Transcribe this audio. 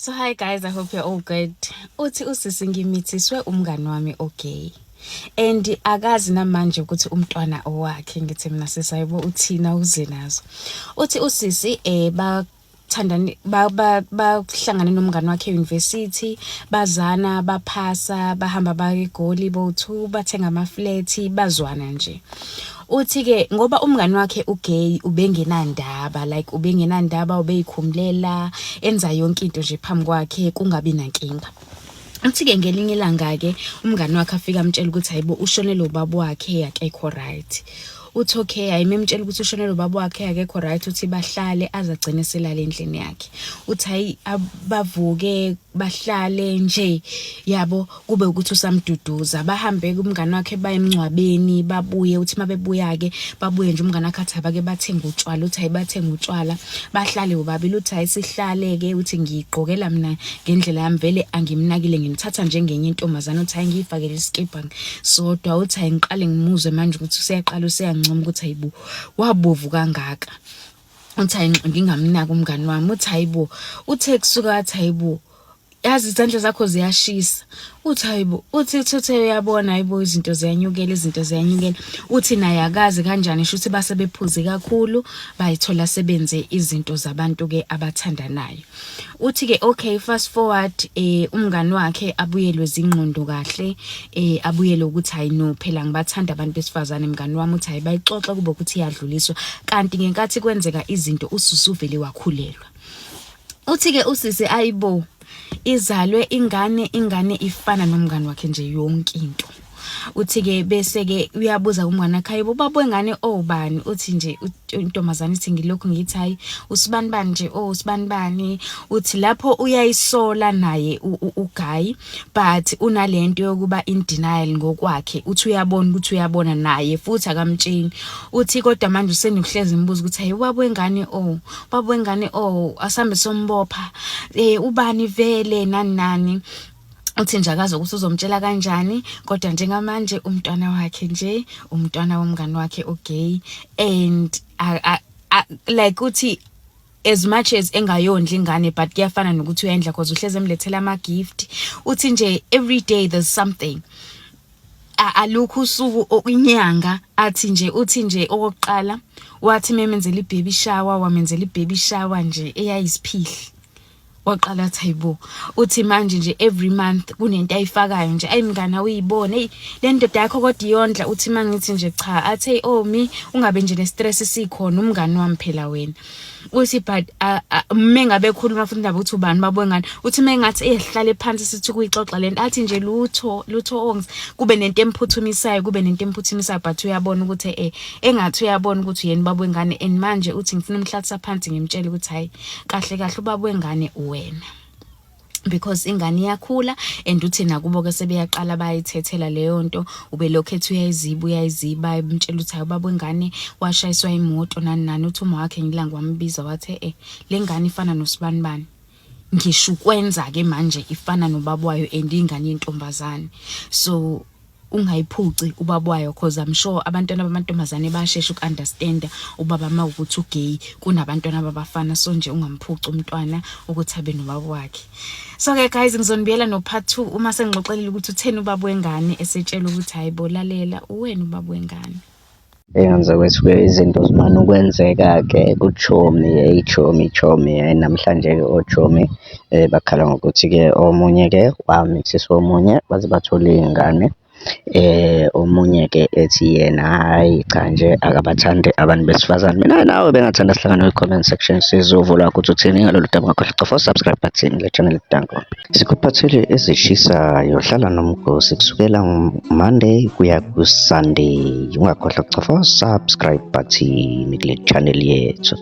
So hi guys, I hope you're all good. Uthi usisi ngimithiswe umngani wami ogay. And akazi namanje ukuthi umntwana owakhe. Ngithi mina sisayibo uthina uze nazo. Uthi usisi bathandani bahlangane nomngani wakhe e-university, bazana, baphasa, bahamba baye eGoli bo2, bathenga ama-flat, bazwana nje. Uthi-ke ngoba umngani wakhe ugay, ubengenandaba, like ubengenandaba, ubeyikhumulela, enza yonke into nje phambi kwakhe, kungabi nankinga. Uthi-ke ngelinye ilanga-ke umngani wakhe afike amtshela ukuthi hayibo, ushonele ubaba wakhe, akekho right. Uthi okay, hayi, memtshela ukuthi ushonele ubaba wakhe, akekho right, uthi bahlale aze agcine selale endlini yakhe. Uthi hayi, bavuke bahlale nje yabo, kube ukuthi usamduduza, bahambe kumngani wakhe, baye emngcwabeni, babuye. Uthi mabebuya-ke, babuye nje, umngani wakhe athi abake bathenga utshwala. Uthi hayi, bathenga utshwala, bahlale bobabili. Uthi hayi, sihlale-ke. Uthi ngiyigqokela mina ngendlela yami, vele angimnakile, ngimthatha njengenye intombazane. Uthi hayi, ngiyifakele isikibha sodwa. Uthi hayi, ngiqale ngimuzwe manje ukuthi useyaqala useyancoma ukuthi hayibo, wabovu kangaka. Uthi hayi, ngingamnaki umngani wami. Uthi hayibo, uthe kusuka wathi hayibo, yazi izandla zakho ziyashisa. Uthi hayibo, uthi uthi uyabona, hayibo, izinto ziyanyukela, izinto ziyanyukela. Uthi naye akazi kanjani, sho ukuthi base bephuze kakhulu, bayithola sebenze izinto zabantu-ke abathandanayo. Uthi-ke okay, fast forward, umngani wakhe abuyelwe zingqondo kahle, abuyele ukuthi hayi no, phela ngibathanda abantu besifazane, mngani wami. Uthi hayi, bayixoxa, kube ukuthi iyadluliswa, kanti ngenkathi kwenzeka izinto ususuvele wakhulelwa. Uthi-ke usisi ayibo, izalwe ingane, ingane ifana nomngani wakhe nje yonke into. Uthi-ke bese-ke uyabuza kumngani wakhe, hayibo, ubaba wengane obani? Uthi nje intombazane ithi ngilokhu ngithi hayi, usibani bani nje, oh, usibani bani. Uthi lapho uyayisola naye uguy, but unalento yokuba in denial ngokwakhe. Uthi uyabona ukuthi uyabona naye futhi akamtsheni. Uthi kodwa manje usenokuhlezi imibuzo ukuthi hayi, ubaba wengane, oh, ubaba wengane, oh, asambe sombopha, ubani vele, nani nani. Uthi nje akazi ukuthi uzomtshela kanjani, kodwa njengamanje umntwana wakhe nje umntwana womngani wakhe ogay, and like uthi as much as engayondli ingane, but kuyafana nokuthi uyayindla cause uhleze emlethela ama-gift. Uthi nje every day there's something. Alukho usuku, inyanga, athi nje, uthi nje okokuqala wathi memenzela i-baby shower, wamenzela i-baby shower nje eyayisiphihli. Waqala athi hayibo. Uthi manje nje every month kunento ayifakayo nje, ayi mngani, awuyibone, hey, le ndoda yakho kodwa iyondla. Uthi mangithi nje cha, athi oh, mi ungabe nje ne-stress, sikhona umngani wami phela wena. Uthi but mengabe ekhuluma futhi indaba ukuthi ubani babo ngani, uthi mengathi ehlale phansi sithi kuyixoxa lento, athi nje lutho lutho, ongs kube nento emphuthumisayo, kube nento emphuthumisayo, but uyabona ukuthi engathi uyabona ukuthi uyena babo wengane. And manje uthi ngifuna umhlalisa phansi, ngimtshele ukuthi hayi, kahle kahle ubaba wengane uwena, because ingane iyakhula. And uthi nakubo ke sebeyaqala bayithethela leyo nto, ubelokhu ethi uyayiziba, uyayiziba, emtshela ukuthi hayi, ubaba wengane washayiswa imoto, nani nani. Uthi uma wakhe ngilanga wambiza wathi le ngane ifana nosibanibani, ngisho ukwenza ke manje ifana nobaba wayo, and ingane yentombazane, so ungayiphuci ubaba wayo, cause I'm sure abantwana bamantombazane bayashesha uku-understanda ubaba uma ukuthi ugay kunabantwana babafana. So nje ungamphuci umntwana ukuthi abe nobaba wakhe. So ke guys, ngizonibuyela no part 2 uma sengixoxelile ukuthi utheni ubaba wengane esetshela ukuthi hayi bo, lalela, uwena ubaba wengane. Engenza kwethu-ke izinto zimane ukwenzeka-ke kuchomi, eyi chomi chomi. Namhlanje-ke ochomi bakhala ngokuthi-ke omunye-ke wamithiswa omunye, baze bathole iy'ngane. Omunye-ke ethi yena hhayi cha nje, akabathandi abantu besifazane. Mina nawe bengathanda sihlangane kwi-comment section, sizwe uvo lwakho ukuthi uthini ngalolu daba. Ungakhohlwa ukucofa u-subscribe button le channel. Danko. Sikuphathele ezishisayo, hlala nomgosi kusukela Monday kuya ku-Sunday. Ungakhohlwa ukucofa u-subscribe button kule channel yethu.